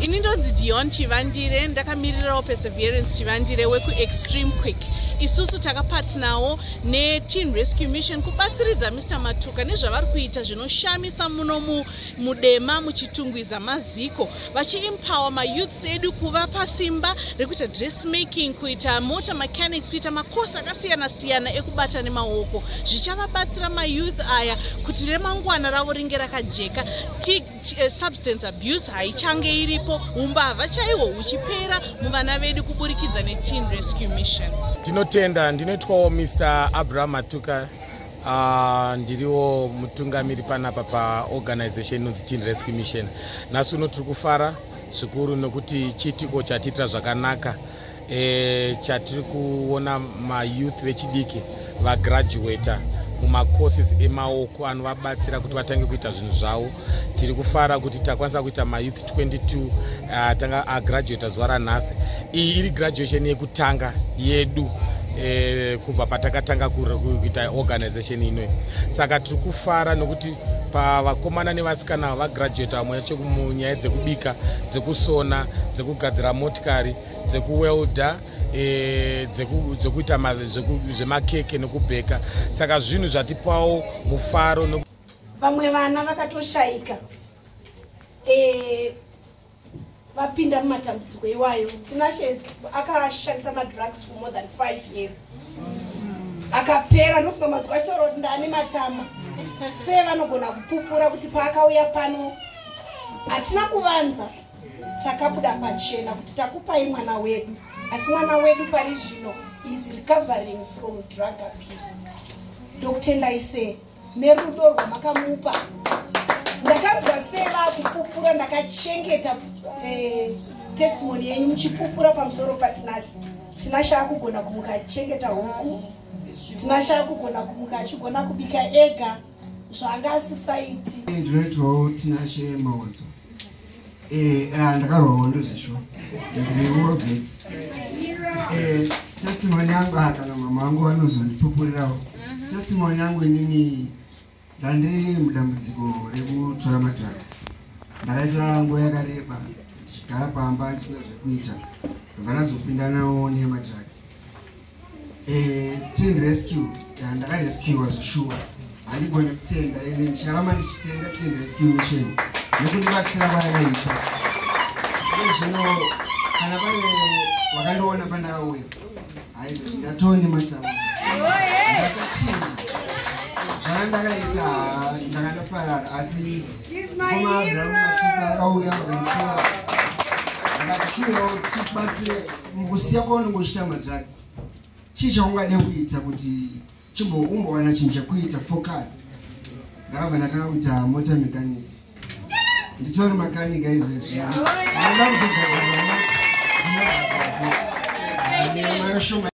Ini ndonzi Dion Chivandire, ndakamirirawo Perseverance Chivandire wekuExtreme Quick. Isusu takapartnerwo neTeen Rescue Mission kubatsiridza Mr Matuka nezvavari kuita zvinoshamisa muno muDema, muChitungwiza, Maziko, vachiempower mayouths edu, kuvapa simba rekuita dressmaking, kuita motor mechanics, kuita makosi akasiyana-siyana ekubata nemaoko, zvichavabatsira mayouth aya kuti remangwana ravo ringe rakajeka. Substance abuse haichange iripo, umbavha chaihwo huchipera muvana vedu kuburikidza neTeen Rescue Mission. Ndinotenda. Ndinoitwawo Mr Abraham Matuka. Ndiriwo mutungamiri panapa paorganization inonzi Teen Rescue Mission. Nhasi uno tiri kufara zvikuru nekuti chiitiko chatiitira zvakanaka, chatiri kuona mayouth vechidiki vagraduata mumacourses emaoko anovabatsira kuti vatange kuita zvinhu zvavo. Tiri kufara kuti takwanisa kuita mayouth 22 tanga agraduata zuva ranhasi. Iyi iri graduation yekutanga yedu kubva patakatanga kuita organization inoyi. Saka tiri kufara nokuti pavakomana nevasikana vagraduata, vamwe vacho munyaya dzekubika, dzekusona, dzekugadzira motikari, dzekuwelda, dzekuita zvemakeke nekubheka. Saka zvinhu zvatipawo mufaro. Vamwe vana vakatoshayika, vapinda mumatambudziko iwayo. Tinashe akashandisa madrugs for more than 5 years, akapera. Ndofunga madziko achitaura kuti ndaane matama sevanogona kupupura kuti paakauya pano hatina kuvanza, takabuda pachena kuti takupai mwana wedu. Asi mwana wedu pari zvino is recovering from drug abuse. Ndokutendai sei nerudo rwamakamupa. Ndakanzwa sei vaakupupura, ndakachengeta testimony yenyu muchipupura pamusoro paTinashe. Tinashe akugona kumuka achichengeta huku, Tinashe akugona kumuka achigona kubika ega zvanga asisaiti. Ndinoitwawo Tinashe Maodzo. Ndakarwa hondo zveshuwa, ndiri war vet. Testimony yangu, kana mama vangu vanozondipupurirawo testimony yangu. Inini ndandiri mudambudziko rekutora madrugs. Ndakaita nguva yakareba ndichigara pamba ndisina zvekuita, ndobva ndazopinda nawo nemadrugs. Teen Rescue, ndakarescuwa zveshuwa. Handigoni kutenda ende ndicharamba ndichitenda Teen Rescue Mission nekundibatsira kwayakaita. Uye zvino kana pane vakandiona pandakauya, haizvozvi ndatoo nematama, ndakachinja zvana ndakaita, ndakandoparara. Asi komaAbraham Matuka vakauya vakanditora, vakati, "Chiuyawo tibatsire mukusiya kwaunenge uchiita madrugs. Chii chaungade kuita kuti chimbo umbowana chinhu chekuita focus?" Ndakabva ndatanga kuita motor mechanics. Nditori makanika izvezvi, anoda kutogadzira mota, ndinogadzira. Nemari shoma.